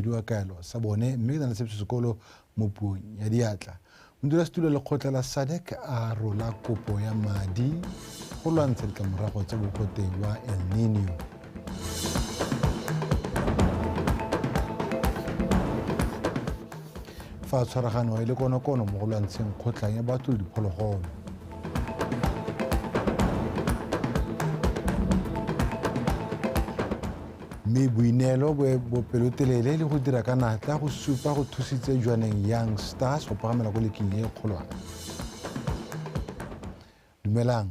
bidiwa kaelo sa bone mme ke na le tshepiso sekolo mo puong ya diatla. Modulasetulo lekgotla la SADC a rola kopo ya madi go lwantsha ditlamorago tsa bogote wa El Nino. Fa tshwaragano e le konokono mo go lwantsheng kgotlhang ya batho le diphologolo. Mme boineelo bopelotelele le go dira ka natla go supa go thusitse Jwaneng Young Stars go pagamela ko leking e kgolwane. Dumelang.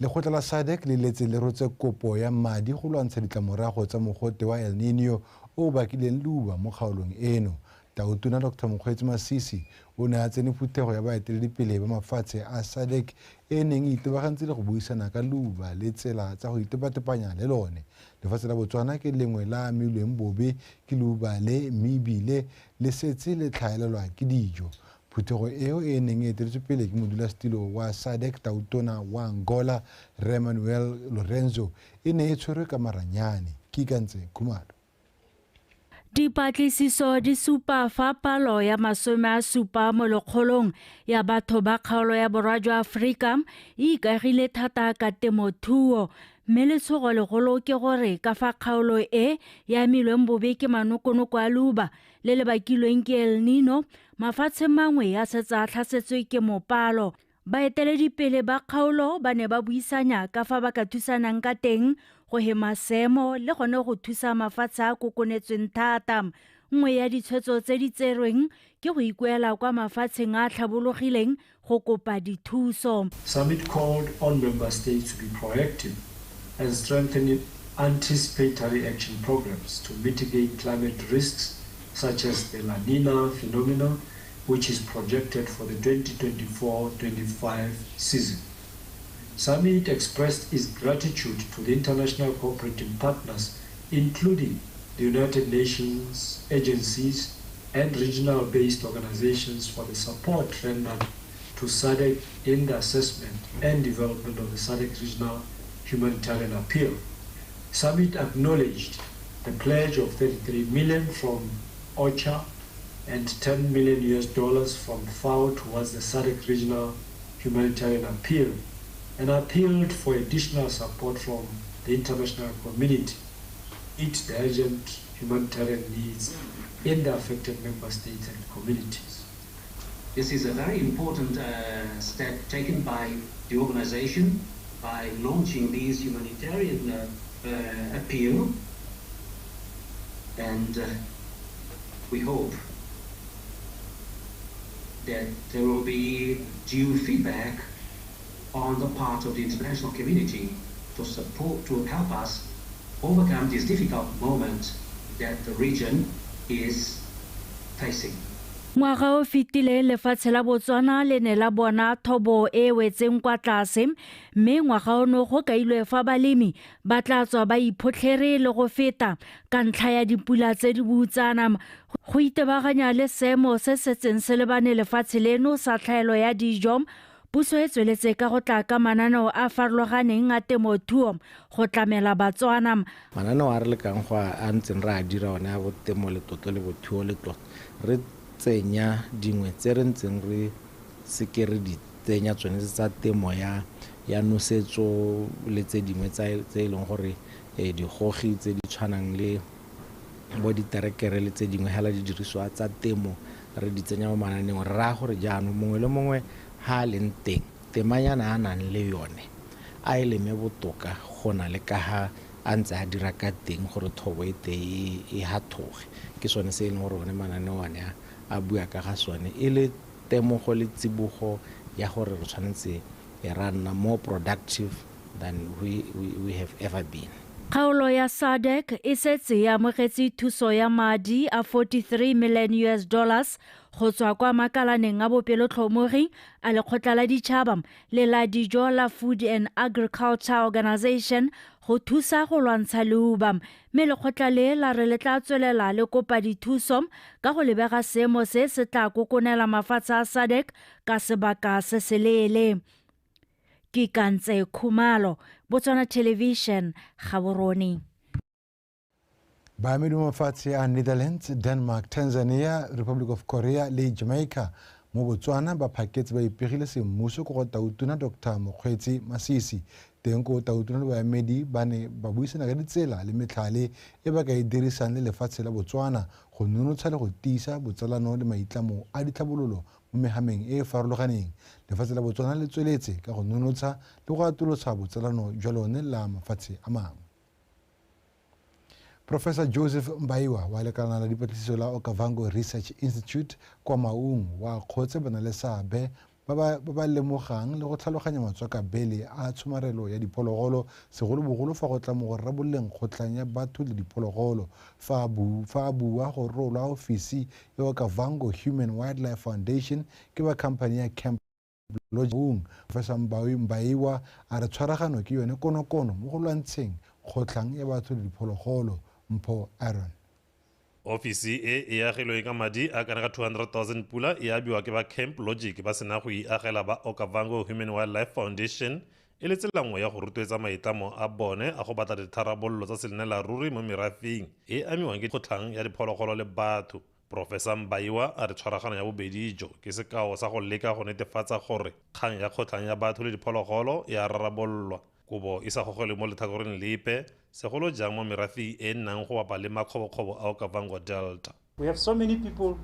Lekgotla la SADC le letse le rotse kopo ya madi go lwantsha ditlamorago tsa mogote wa El Nino o o bakileng leuba mo kgaolong eno. Tautona Dr Mokgweetsi Masisi o ne a tsene phuthego ya baeteledipele ba mafatshe a SADC e neng e itebagantse le go buisana ka leuba le tsela tsa go itepatepanya le lone. Lefatshe la Botswana ke lengwe la amilweng bobe ke leuba le mme ebile le setse le tlhaelelwa ke dijo. Phuthego eo e neng e eteletswe pele ke modulasetilo wa SADC Tautona wa Angola Rre Manuel Lorenzo e ne e tshwerwe ka maranyane. Ke Ikantse Khumalo. Dipatlisiso di supa fa palo ya 70 mo lekgolong ya batho ba kgaolo ya borwa jwa Aforika e ikaegile thata ka temothuo, mme letshogo legolo ke gore ka fa kgaolo e e amilweng bobe ke manokonoko a leuba le le bakilweng ke El Nino, mafatshe mangwe a setse a tlhasetswe ke mopalo. Baeteledipele ba kgaolo ba ne ba buisanya ka fa ba ka thusanang ka teng go hema seemo le gone go thusa mafatshe a kokonetsweng thata. Nngwe ya ditshwetso tse di tserweng ke go ikuela kwa mafatsheng a a tlhabologileng go kopa dithuso. Summit called on member states to be proactive and strengthen anticipatory action programs to mitigate climate risks such as the La Nina phenomenon, which is projected for the 2024-25 season. Summit expressed its gratitude to the international cooperating partners, including the United Nations agencies and regional-based organizations, for the support rendered to SADC in the assessment and development of the SADC Regional Humanitarian Appeal. Summit acknowledged the pledge of 33 million from OCHA and 10 million US dollars from FAO towards the SADC Regional Humanitarian Appeal, and appealed for additional support from the international community to meet the urgent humanitarian needs in the affected member states and communities. This is a very important step taken by the organization by launching these humanitarian appeal, and we hope that there will be due feedback on the part of the international community to support, to help us overcome this difficult moment that the region is facing. Ngwaga o fetileng lefatshe la Botswana le ne la bona thobo e wetseng kwa tlase, mme ngwaga ono go kailwe fa balemi ba tla tswa ba iphotlhere le go feta ka ntlha ya dipula tse di boutsana. Go itebaganya le seemo se setseng se lebane lefatshe leno sa tlhaelo ya dijo, puso e tsweletse ka go tla ka mananeo a farologaneng a temothuo go tlamela Batswana. Mananeo a re lekang go a ntseng re a dira one a botemo letlotlo le bothuo letlotlo, re tsenya dingwe tse re ntseng re seke re di tsenya tsone tsa temo ya nosetso le tse dingwe tse e leng gore digogi tse di tshwanang le bo diterekere le tse dingwe hela didiriswa tsa temo re di tsenya mo mananeong. Re raya gore jaanong mongwe le mongwe ha a leng teng temanyana a nang le yone a e leme botoka go na le ka ha a ntse a dira ka teng gore thobo e teng e hathoge. Ke sone se e leng gore one mananeo one a bua ka ga sone e le temogo le tsibogo ya gore re tshwanetse ra nna more productive than we have ever been. Kgaolo ya SADC e setse e amogetse thuso ya madi a 43 million US dollars go tswa kwa makalaneng a bopelotlhomogi a lekgotla la ditšhaba le la dijo la Food and Agriculture Organization go thusa go lwantsha leuba, mme lekgotla le la re le tla tswelela le kopa dithuso ka go lebega seemo se se tla kokonela mafatshe a SADC ka sebaka se seleele. Ke Kantse Khumalo, Botswana Television, Gaborone. Baemedi mo mafatshe a Netherlands, Denmark, Tanzania, Republic of Korea le Jamaica mo Botswana ba phaketse ba ipegile semmuso ko go Tautona Dr Mokgweetsi Masisi. Teng ko Tautona le baemedi ba ne ba buisana ka ditsela le metlhale e ba ka e dirisang le lefatshe la Botswana go nonotsha le go tiisa botsalano le maitlamo a ditlhabololo mo mehameng e e farologaneng. Lefatshe la Botswana le tsweletse ka go nonotsha le go atolosa botsalano jwa lone la mafatshe a mangwe. Professor Joseph Mbaiwa wa lekalana la dipatlisiso la Okavango Research Institute kwa Maung wa kgotse ba na le seabe ba ba lemogang le go tlhaloganya matswakabele a tshomarelo ya diphologolo, segolobogolo fa go tla mo go rarabololeng kgotlhang ya batho le diphologolo. Fa a bua go rolwa ofisi ya Okavango Human Wildlife Foundation ke ba khamphani ya Camp Lodge, Professor Mbaiwa a re tshwaragano ke yone konokono mo go lwantsheng kgotlhang ya batho le diphologolo. Mpho Aaron. Ofisi e e agilweng ka madi a kana ka 200,000 pula e abiwa ke ba Camp Logic ba sena go iagela ba Okavango Human Wildlife Foundation e le tsela nngwe ya go rotloetsa maitlamo a bone a go batla ditharabololo tsa selenela ruri mo merafeng e amiwang ke kgotlhang ya diphologolo le batho. Professor Mbaiwa a re tshwaragano ya bobedi jo ke sekao sa go leka go netefatsa gore kgang ya kgotlhang ya batho le diphologolo e a rarabololwa, kobo e sa gogelwe mo letlhakoreng lepe, segolo jang mo merafeng e nnang go bapa le makgobokgobo a Okavango Delta. We have so many people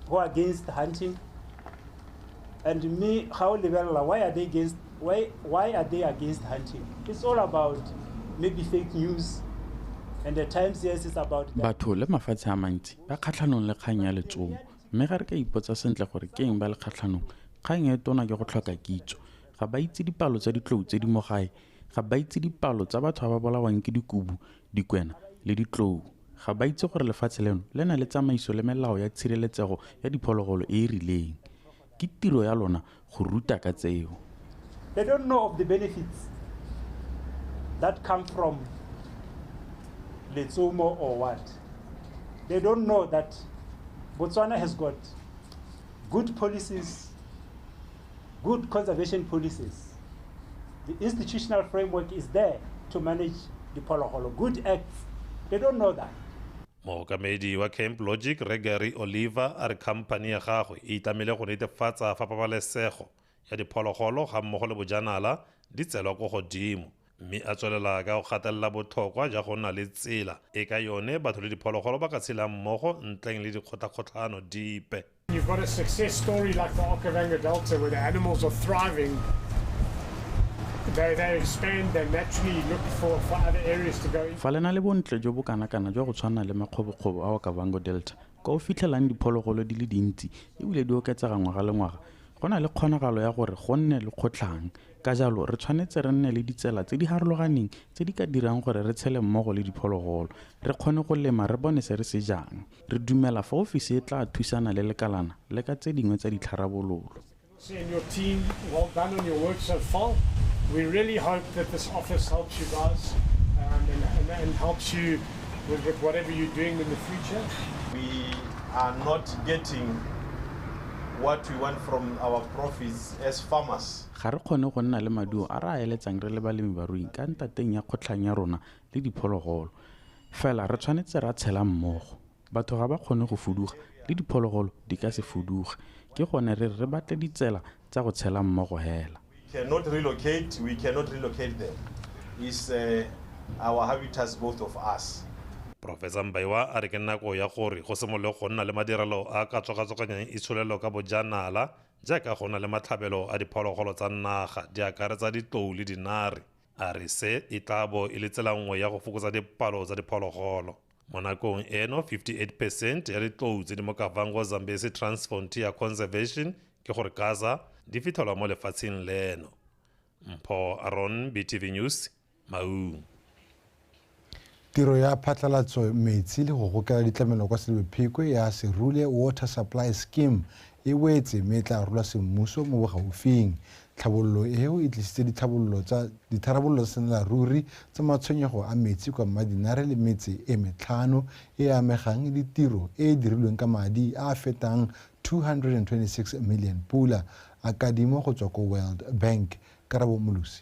who are against hunting, and me, how lebelela, why are they against, why are they against hunting? It's all about maybe fake news. And the times, yes, it's about batho le mafatshe a mantsi ba kgatlhanong le kgang ya letsomo, mme ga re ka ipotsa sentle gore ke eng ba le kgatlhanong, kgang e tona ke go tlhoka kitso. Ga ba itse dipalo tsa ditlou tse di mo gae, ga ba itse dipalo tsa batho ba ba bolawang ke dikubu, dikwena le ditlou. Ga ba itse gore lefatshe leno le na le tsamaiso le melao ya tshireletsego ya diphologolo e e rileng. Ke tiro ya lona go ruta ka tseo. They don't know of the benefits that come from letsomo or what. They don't know that Botswana has got good policies, good conservation policies. The institutional framework is there to manage the phologolo. Good acts, they don't know that. Mookamedi wa Camp Logic, Gary Oliver, a re khamphani ya gagwe e itlamile go netefatsa fa pabalesego ya diphologolo ga mmogo le bojanala di tselwa ko godimo, mme a tswelela ka go gatelela botlhokwa jwa go nna le tsela e ka yone batho le diphologolo ba ka tshelang mmogo ntleng le dikgotlhakgotlhano dipe. You've got a success story like the Okavango Delta where the animals are thriving. They expand, they naturally look for other areas to go in. Fa le na le bontle jo bo kana-kana jwa go tshwana le makgobokgobo a Okavango Delta, kwa o fitlhelang diphologolo di le dintsi ebile di oketsega ngwaga le ngwaga, go na le kgonagalo ya gore go nne le kgotlhang. Ka jalo re tshwanetse re nne le ditsela tse di harologaneng tse di ka dirang gore re tshele mmogo le diphologolo, re kgone go lema re bone se re se jang. Re dumela fa ofisi e tla thusana le lekalana le ka tse dingwe tsa ditlharabololo. And your team, well done on your work so far. We really hope that this office helps you guys and helps you with whatever you're doing in the future. We are not getting what we want from our profits as farmers. Ga re kgone go nna le maduo a re a eletsang re le balemi barui ka ntateng ya kgotlhang ya rona le diphologolo. Fela re tshwanetse ra tshela mmogo. Batho ga ba kgone go fuduga le diphologolo di ka se fuduge. Ke gone re re batle ditsela tsa go tshela mmogo hela. We cannot relocate, we cannot relocate them. It's our habitats, both of us. Professor Mbaiwa a re ke nako ya gore go simolole go nna le madirelo a ka tswakatswakanyang itsholelo ka bojanala jaaka go na le matlhabelo a diphologolo tsa naga di akaretsa ditlou le dinare. A re se e tla bo e le tsela nngwe ya go fokotsa dipalo tsa diphologolo. Mo nakong eno 58% ya ditlou tse di mo Kavango Zambezi Transfrontier Conservation ke gore Gaza di fitlhelwa mo lefatsheng leno. Mpho Aaron, BTV News, Maung. Tiro ya phatlalatso metsi le go gokela ditlamelo kwa Selebi ya Serule Water Supply Scheme e wetse mme e tla rolwa semmuso mo bogaufing. Tlhabololo eo e tlisitse ditharabololo tsa senelaruri tsa matshwenyego a metsi kwa Mmadinare le metse e metlhano e amegang le tiro e e dirilweng ka madi a a fetang 226 million pula a kadimo go tswa ko World Bank. Karabo Molusi.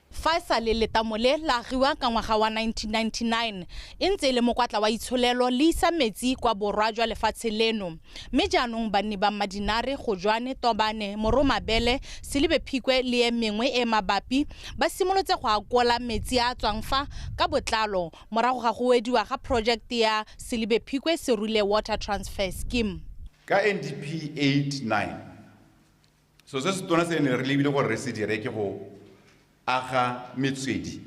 Fa e sale letamo le la agiwa ka ngwaga wa 1999 e ntse e le mokwatla wa itsholelo le isa metsi kwa borwa jwa lefatshe leno, mme jaanong banni ba Mmadinare, Gojwane, Tobane, Moromabele, Selibe Phikwe le e mengwe e mabapi ba simolotse go akola metsi a tswang fa ka botlalo morago ga go wediwa ga project ya Selibe Phikwe Serule Water Transfer Scheme. Ka NDP 8-9 so se se tona se ne re lebile gore re se dire ke go aga metswedi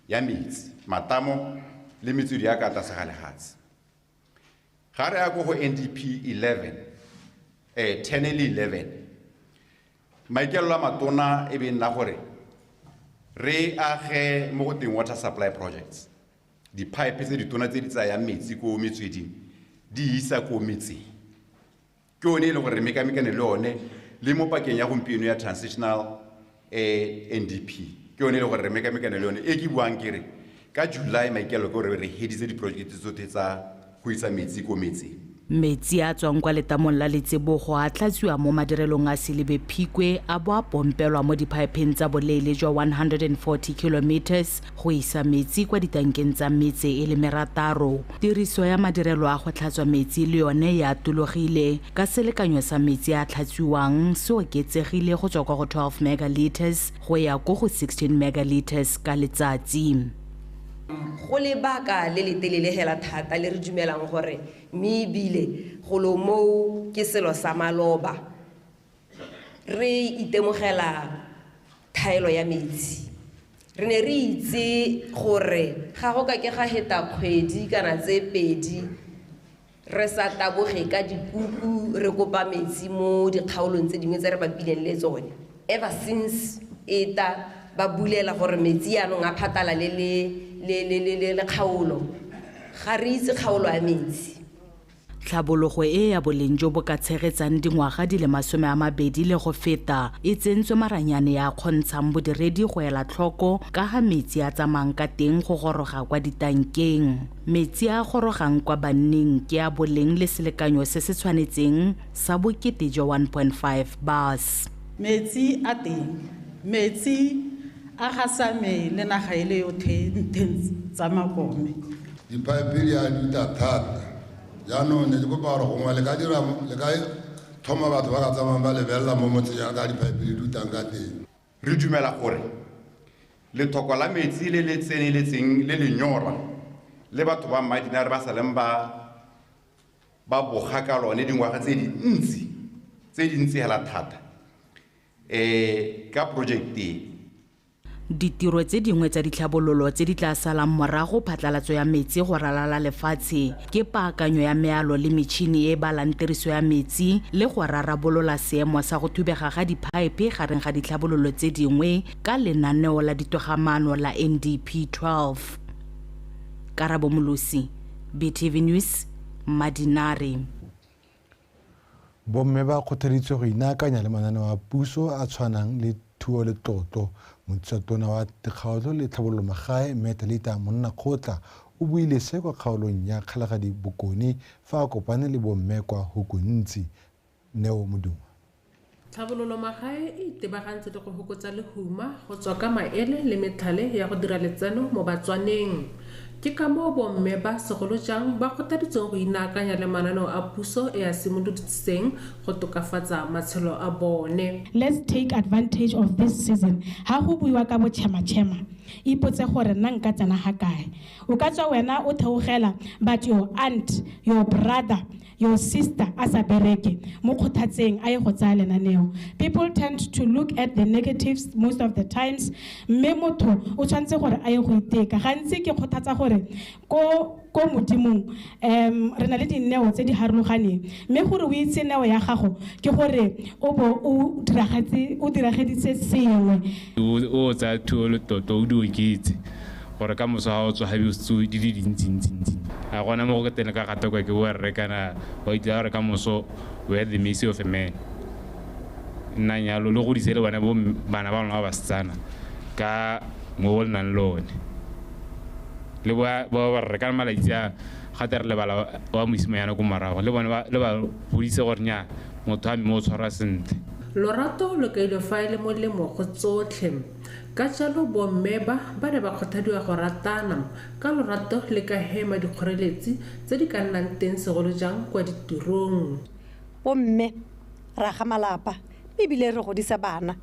ya metsi, matamo le metswedi ya ka tlase ga lefatshe. Ga re ya ko go NDP 11, 10 le 11, maikaelelo a matona e be nna gore re age mo go teng water supply projects, di-pipe tse ditona tse di tsayang metsi ko metsweding di isa ko metseng. Ke yone e leng gore re mekamekane le one le mo pakeng ya gompieno ya transitional NDP, ke yone e le gore re mekamekane le yone e ke buang ke re ka July maikaelelo ke gore re heditse diprojekte tsotlhe tsa go isa metsi ko metseng. Metsi a tswang kwa letamong la Letsebogo a tlatsiwa mo madirelong a Selibe Phikwe a bo a pompelwa mo diphaepheng tsa boleele jwa 140 kilometers go isa metsi kwa ditankeng tsa metse e le merataro. Tiriso ya madirelo a go tlhatswa metsi le yone e atologile ka selekanyo sa metsi a tlhatswiwang se oketsegile go tswa kwa go 12 megaliters go ya ko go 16 megaliters ka letsatsi. Go lebaka le le telele hela thata le re dumelang gore mme ebile go lo moo ke selo sa maloba re itemogela thaelo ya metsi. Re ne re itse gore ga go ka ke ga heta kgwedi kana tse pedi re sa taboge ka dikuku re kopa metsi mo dikgaolong tse dingwe tse re bapileng le tsone. Ever since eta ba bulela gore metsi yaanong a phatala le kgaolo, ga re itse kgaolo ya metsi. Tlhabologo e ya boleng jo bo ka tshegetsang dingwaga di le 20 le go feta e tsentswe maranyane ya kgontshang bodiredi go ela tlhoko ka ga metsi a tsamayang ka teng go goroga kwa ditankeng. Metsi a gorogang kwa banning ke a boleng le selekanyo se se tshwanetseng sa bokete jwa 1.5 bars. Metsi a teng, metsi a gasame le naga e le yotlhe ntheng tsa Makome. Diphaepe di a duta thata, jaanong ne ke kopa gore gongwe le ka dira le ka thoma batho ba ka tsamayang ba lebelela mo motseng ya ka diphaepe di dutang ka teng. Re dumela gore lethoko la metsi le le tseneletseng le lenyora le batho ba Mmadinare ba saleng ba boga ka lone dingwaga tse dintsi hela thata ka project e. Ditiro tse dingwe tsa ditlhabololo tse di tla salang morago phatlalatso ya metsi go ralala lefatshe ke paakanyo ya mealo le metšhini e balang tiriso ya metsi le go rarabolola seemo sa go thubega ga diphaepe gareng ga ditlhabololo tse dingwe ka lenaneo la ditogamaano la NDP 12. Karabo Molosi, BTV News, Mmadinare. Bomme ba kgothaditswe go inaakanya le mananeo a puso a tshwanang le thuo le tlotlo. Motsatona wa dikgaolo le tlhabololo magae mme Talita Monnakgotla o buile se kwa kgaolong ya Kgalagadi Bokone fa a kopane le bomme kwa Hukuntsi. Neo Modungwa. Tlhabololo magae e itebagantse le go fokotsa lehuma go tswa ka maele le metlhale ya go dira letseno mo Batswaneng. Ke ka moo bomme ba segolojang ba kgothaditsweng go inaakanya le mananeo a puso e a simoloditseng go tokafatsa matshelo a bone. Let's take advantage of this season. Ha go buiwa ka botšhematšhema, ipotse gore nna nka tsena ga kae. O ka tswa wena o theogela, but your aunt, your brother, your sister a sa bereke, mo kgothatseng a ye go tsaya lenaneo. People tend to look at the negatives most of the times, mme motho o tshwanetse gore a ye go iteka. Gantsi ke kgothatsa gore ko modimong re na le dineo tse di harologaneng, mme gore o itse neo ya gago ke gore o bo o dirageditse sengwe. O tsaya thuo le toto o di oketse gore ka moso ga o tswa gabe o setse di le dintsi-ntsi-ntsi. A gona mo go ke teng ka gata kwa ke boa rre kana wa itse gore ka moso we are the mercy of a man. Nna nyalo le godise le bana ba lona ba basetsana ka mo o nang le one. Le ba rre ka malatsi a gate re lebala wa mosimanyana ko morago le bone le ba godise gore nya motho a mme o tshwarwa sentle. Lorato lo kailwe fa e le molemo go tsotlhe. Ka jalo bomme ba ba ne ba kgothadiwa go ratana ka lorato le ka hema dikgoreletsi tse di ka nnang teng segolo jang kwa ditirong. Bomme ra ga malapa ebile re godisa bana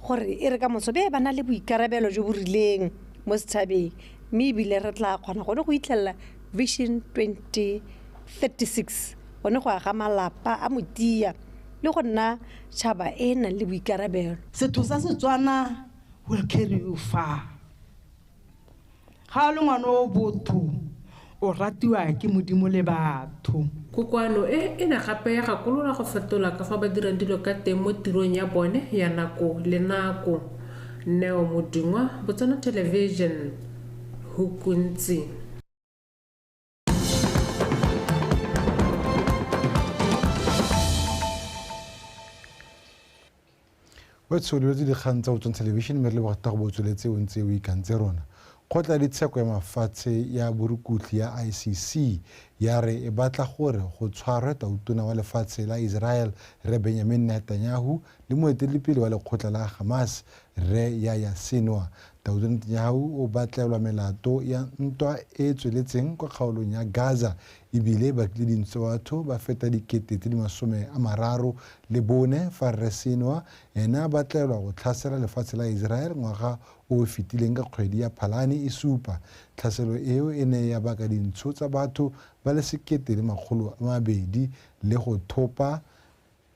gore e re ka moso be ba na le boikarabelo jo bo rileng mo setšhabeng, mme ebile re tla kgona gone go itlhelela Vision 2036 gone go aga malapa a motia le go nna tšhaba e nang le boikarabelo. Setho sa Setswana will carry you far. Ga o le ngwana o botho o ratiwa ke Modimo le batho. Kokoano e e ne gape ya gakolola go fetola ka fa ba dirang dilo ka teng mo tirong ya bone ya nako le nako. Neo Modungwa, Botswana Television, Hukuntsi. O tsholetse dikgang tsa Botswana Television mme re leboga thata go bo o tsweletse o ntse o ikantse rona. Kgotla ya ditsheko ya mafatshe ya borukutlhi ya ICC ya re e batla gore go tshwarwe tautona wa lefatshe la Israel Rre Benjamin Netanyahu le moeteledipele wa lekgotla la Hamas Rre Yahya Sinwar. Tautona Netanyahu o batlelwa melato ya ntwa e e tsweletseng kwa kgaolong ya Gaza ebile bakile dintso batho ba feta 34,034 fa Rre Sinwar ena a batlelwa go tlhasela lefatshe la Israel ngwaga o fetileng ka kgwedi ya Phalane e supa. Tlhaselo eo e ne ya baka dintsho tsa batho ba le 1,200 le go thopa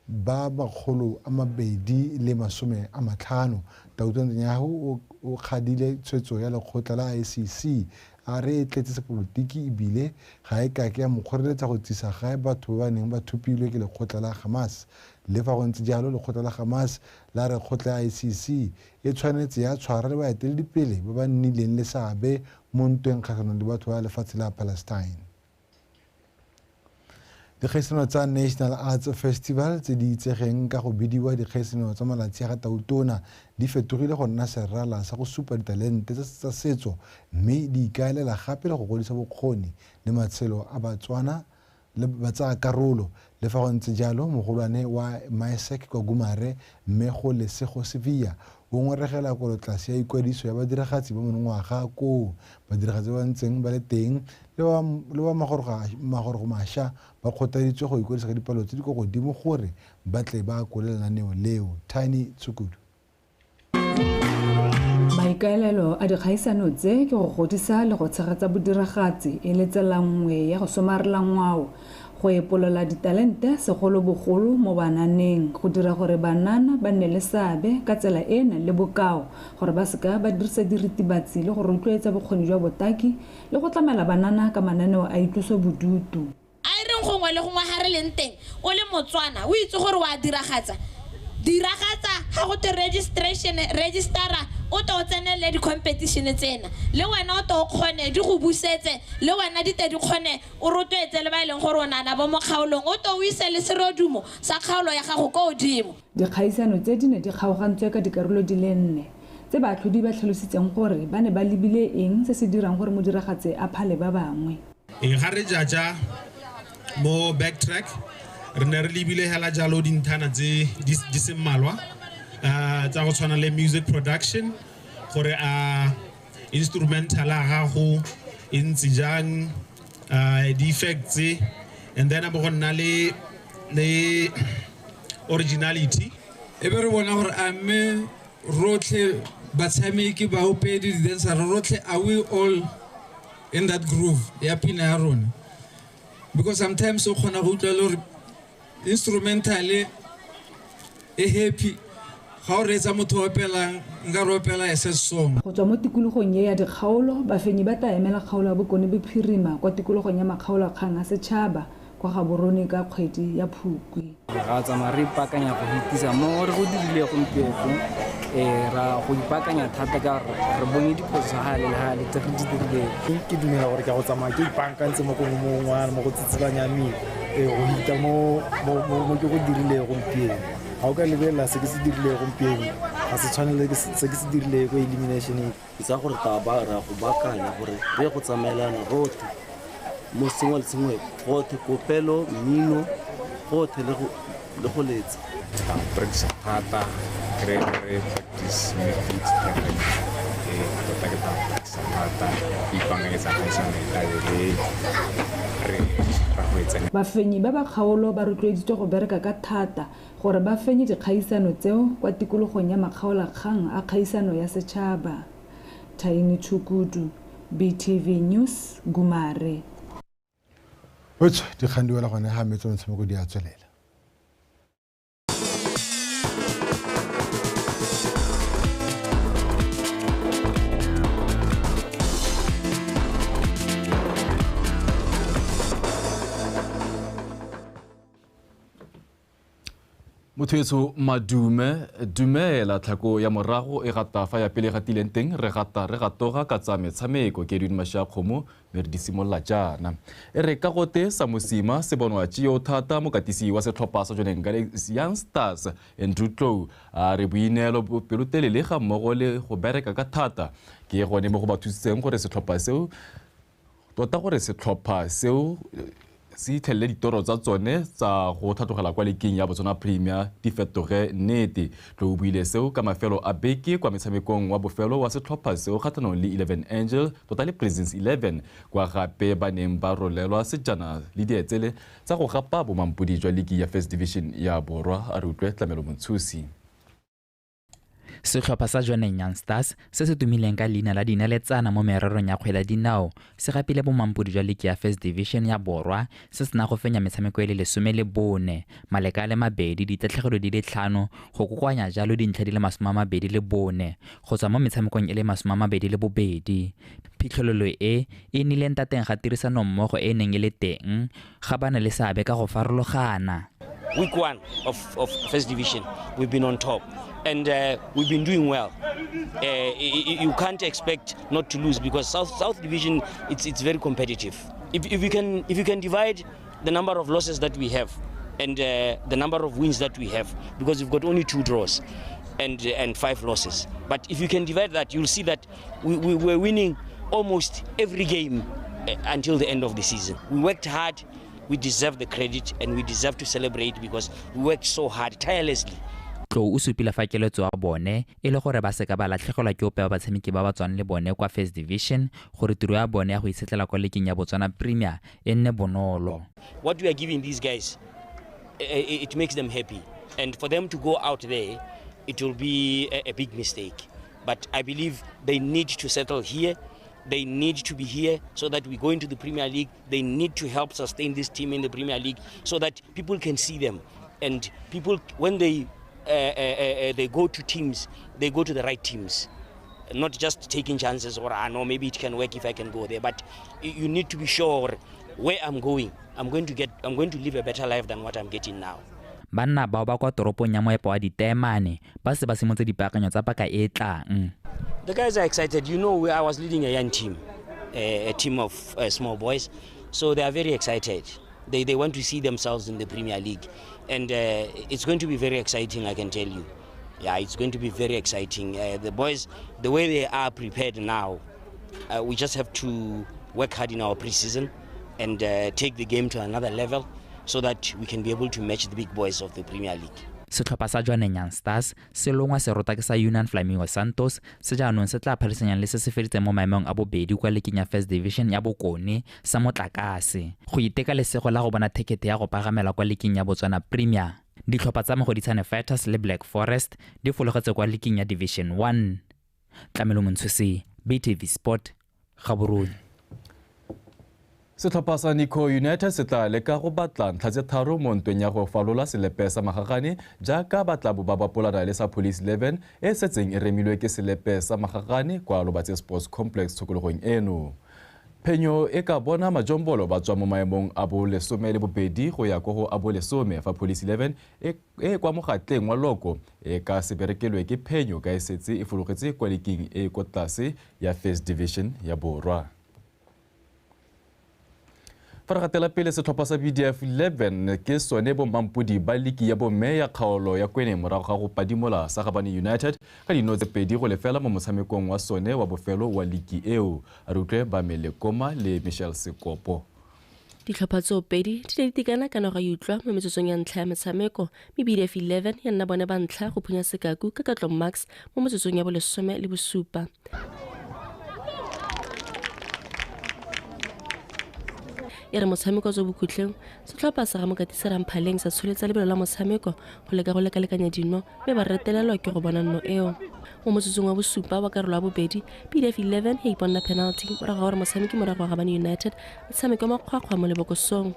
ba 250. Tautona Netanyahu o kgadile tshwetso ya lekgotla la ICC a re e tletse sepolotiki ebile ga e kake ya mo kgoreletsa go tsisa gae batho ba ba neng ba thopilwe ke lekgotla la Hamas. Le fa go ntse jalo, lekgotla la Hamas la re kgotla ya ICC e tshwanetse ya tshwara le baeteledipele ba ba nnileng le seabe mo ntweng kgatlhanong le batho ba lefatshe la Palestine. Dikgaisano tsa National Arts Festival tse di itsegeng ka go bidiwa dikgaisano tsa malatsi a ga Tautona di fetogile go nna serala sa go supa ditalente tsa setso mme di ikaelela gape le go godisa bokgoni le matshelo a Batswana le batsayakarolo. Le fa go ntse jalo, mogolwane wa MISEC kwa Gumare mme go Lesego Sevilla o ngwaregela kwelotlase ya ikwadiso ya badiragatsi ba monongwaga koo. Badiragatsi ba ba ntseng ba le teng le ba magorogo mašwa ba kgothaditswe go ikwadisa ka dipalo tse di kwa godimo gore ba tle ba akole lenaneo leo. Tiny Tshukudu. Maikaelelo a dikgaisano tse ke go godisa le go tshegetsa bodiragatsi e le tsela nngwe ya go somarela ngwao, go epolola ditalente segolobogolo mo bananeng, go dira gore banana ba nne le seabe ka tsela e e nang le bokao gore ba seka ba dirisa diritibatsi le go rotloetsa bokgoni jwa botaki le go tlamela banana ka mananeo a itlosobodutu. A e reng gongwe le gongwe ga re leng teng o le Motswana o itse gore wa diragatsa, diragatsa ga go te registration registera o to o tsenele di-competition tsena le wena o to o kgone di go busetse le wena di te di kgone o rotloetse le ba e leng gore o nana bo mo kgaolong o to o ise le serodumo sa kgaolo ya gago ko godimo. Dikgaisano tse di ne di kgaogantswe ka dikarolo di le nne tse baatlhodi ba tlhalositseng gore ba ne ba lebile eng se se dirang gore modiragatsi a phale ba bangwe. Ga re jaja mo backtrack re ne re lebile hela jalo dinthana tse di se mmalwa tsa go tshwana le music production gore a instrumental a gago e ntse jang, di-effects, and then a bo go nna le originality. E be re bona gore a mme rotlhe batshameki, baopedi, di-dancer rotlhe, are we all in that groove ya pina ya rona? Because sometimes o kgona go utlwa le gore instrumental e happy ga o reetsa motho o opelang nka re opela a sad song. Go tswa mo tikologong e ya dikgaolo, bafenyi ba tla emela kgaolo ya Bokone Bophirima kwa tikologong ya makgaolakgang a setšhaba kwa Gaborone ka kgwedi ya Phukwi. Ra tsamaya re ipaakanya go itisa mo re go dirile gompieno, ra go ipaakanya thata ka re bone diphoso gale le gale tse re di dirileng. Ke dumela gore ke a go tsamaya ke ipaakantse mo gongwe mongwe mo go tsitsibanya mmele, go ita mo ke go dirileng gompieno. Ga o ka lebelela se ke se dirileng gompieno ga se tshwane le se ke se dirileng ko elimination-eng. Ke tsaya gore taba ra go baakanya gore re go tsamaelana rotlhe mo sengwe le sengwe, gothe kopelo, mmino, gothe le go le go letsa. Ka practice thata, re practice make it perfect. Tota ke tla practice thata, ipaakanyetsa kgaisano e tlabe re ra go e tsena. Bafenyi ba ba kgaolo ba rotloeditswe go bereka ka thata gore ba fenye dikgaisano tseo kwa tikologong ya makgaolakgang a kgaisano ya setšhaba. Thaini Tshukudu, BTV News, Gumare. Wetso dikgang di wela gone ga metso metshameko di a tswelela. Motho madume dumela tlhako ya morago e gata fa ya pele gatileng teng re gata re gatoga ka tsa metshameko ke Edwin Mashia Kgomo mme re di simolola jaana. E re ka gote sa mosima se bonwa tšeo thata mokatisi wa setlhopha sa Jwaneng Galaxy Young Stars Andrew Tlou a re boineelo bopelotelele ga mmogo le go bereka ka thata ke gone mo go ba thusitseng gore setlhopha seo tota gore setlhopha seo se itlhelele ditoro tsa tsone tsa go tlhatlogela kwa leking ya Botswana Premier di fetoge nnete. Tlou buile seo ka mafelo a beke kwa metshamekong wa bofelo wa setlhopha seo kgatlhanong le 11 Angel tota le Prisons 11 kwa gape ba neng ba rolelwa sejana le dietsele tsa go gapa bomampodi jwa liki ya First Division ya Borwa. A re utlwe Tlamelo Montshusi. Setlhopha sa Jwaneng Young Stars se se tumileng ka leina la dinaletsana mo mererong ya kgwele ya dinao se gapile bomampodi jwa liki ya First Division ya Borwa se sena go fenya metshameko e le 14, maleka a le 2, ditatlhegelo di le 5, go kokoanya jalo dintlha di le 24 go tswa mo metshamekong e le 22. Phitlhelelo e e nnile ntateng ga tirisanommogo e e neng e le teng ga ba na le seabe ka go farologana. Week 1 of First Division, we've been on top and we've been doing well. You can't expect not to lose because South Division, it's very competitive. If you can divide the number of losses that we have and the number of wins that we have, because we've got only 2 draws and 5 losses. But if you can divide that, you'll see that we were winning almost every game until the end of the season. We worked hard. We deserve the credit and we deserve to celebrate because we worked so hard, tirelessly. Tlou o supile fa keletso ya bone e le gore ba seka ba latlhegelwa ke ope wa batshameki ba ba tswang le bone kwa First Division gore tiro ya bone ya go itshetlela kwa leking ya Botswana Premier e nne bonolo. What we are giving these guys, it makes them happy, and for them to go out there, it will be a big mistake. But I believe they need to settle here. They need to be here so that we go into the Premier League. They need to help sustain this team in the Premier League so that people can see them. And people, when they go to teams, they go to the right teams. Not just taking chances or, no, maybe it can work if I can go there. But you need to be sure where I'm going. I'm going to live a better life than what I'm getting now. Banna bao ba kwa toropong ya moepo wa Diteemane ba se ba simotse dipaakanyo tsa paka e tlang. The guys are excited. You know, I was leading a young team, a team of small boys, so they are very excited. They want to see themselves in the Premier League, and it's going to be very exciting, I can tell you. Yeah, it's going to be very exciting. The boys, the way they are prepared now, we just have to work hard in our pre-season and take the game to another level so that we can be able to match the big boys of the Premier League. Setlhopha sa Jwaneng Young Stars se longwa serota ke sa Union Flamingo Santos se jaanong se tla phadisanyang le se se feditseng mo maemong a bobedi kwa leking ya First Division ya Bokone sa Motlakase go iteka lesego la go bona thekete ya go pagamela kwa leking ya Botswana Premier. Ditlhopha tsa Mogoditshane Fighters le Black Forest di fologetse kwa leking ya Division 1. Tlamelo Montshusi, BTV Sport, Gaborone. Setlhopha sa Nico United se tla leka go batla ntlha tse 3 mo ntweng ya go falola selepe sa Magagane jaaka ba tla bo ba bapolana le sa Police 11 e setseng e remilwe ke selepe sa Magagane kwa Lobatse Sports Complex tshokologong eno. Phenyo e ka bona majombolo ba tswa mo maemong a bo 12 go ya ko go a bo 10 fa Police 11 e kwa mogatleng wa loko e ka se berekelwe ke phenyo ka e setse e fologetse kwa leking e ko tlase ya First Division ya Borwa. Fa re gatela pele setlhopha sa BDF 11 ke sone bomampodi ba liki ya bomme ya kgaolo ya Kwene morago ga go padimola sa Gabane United ka dino tse 2-0 mo motshamekong wa sone wa bofelo wa liki eo. A re utlwe ba Melekoma le Michelle Sekopo. Ditlhopha tsoopedi di ne di tekana ka noga e utlwa mo metsotsong ya ntlha ya metshameko, mme BDF 11 ya nna bone ba ntlha go phunya sekaku ka Katlo Max mo metsotsong ya bo 17. E re motshameko tswe bokhutlheng, setlhopha sa ga mokatisi Ramphaleng sa tsholetsa lebelo la motshameko go leka go lekalekanya dino, mme ba retelelwa ke go bona nno eo. Mo motsotsong wa bosupa wa karolo ya bobedi, BDF 11 ya iponna penalty morago ga gore motshameki morago wa Gabane United a tshameke makgwakgwa mo lebokosong.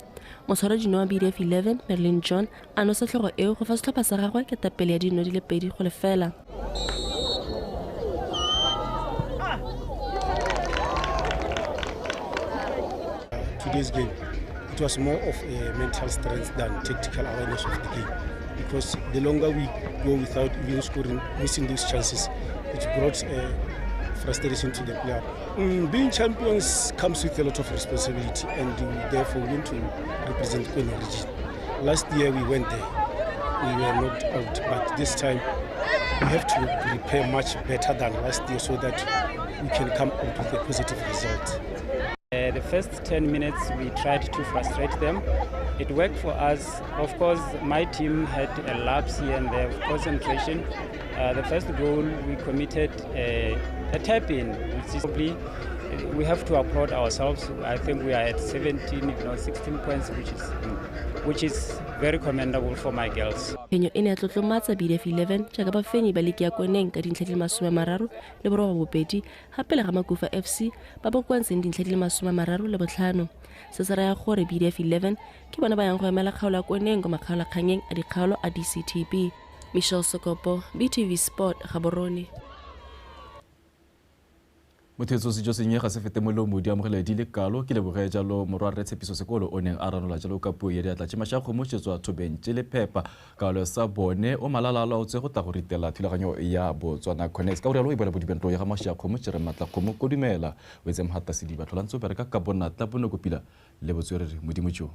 Motshwara dino wa BDF 11 Merlin John a nosa tlhogo eo go fa setlhopha sa gagwe ketapele ya dino di le 2-0. Today's game, it was more of a mental strength than tactical awareness of the game, because the longer we go without even scoring, missing those chances, it brought frustration to the player. Being champions comes with a lot of responsibility, and we therefore want to represent Kweneng region. Last year we went there, we were knocked out, but this time we have to prepare much better than last year so that we can come out with a positive result. The first 10 minutes we tried to frustrate them. It worked for us. Of course, my team had a lapse here and there of concentration. The first goal we committed a tap-in, which is probably, we have to applaud ourselves. I think we are at 17, if not 16 points, which is very commendable for my girls. Phenyo e ne ya tlotlomatsa BDF 11 jaaka bafenyi ba liki ya Kweneng ka dintlha di le 38, gape le ga Makufa FC ba ba kwantseng dintlha di le 35. Se se raya gore BDF 11 ke bona ba yang go emela kgaolo ya Kweneng kwa makgaolakganyeng a dikgaolo a DCTB. Michelle Sokopo, BTV Sport, Gaborone. Mothetso sejo senye ga se fete molomo di amogele di le kalo ke leboge jalo morwa re Tshepiso Sekolo o neng a ranola jalo ka puo ya diatla tše mašakgo mo tšetswa thobeng tše le phepa kalo sa bone o malalala o tse go tla go ritela thulaganyo ya Botswana Connects ka gore e boela bodibentlo ya ga mašakgo mo tšere matla kgomo kodumela o etse mhata sediba tlhola ntse o bereka ka bonatla bonokopila le botswerere modimo jo.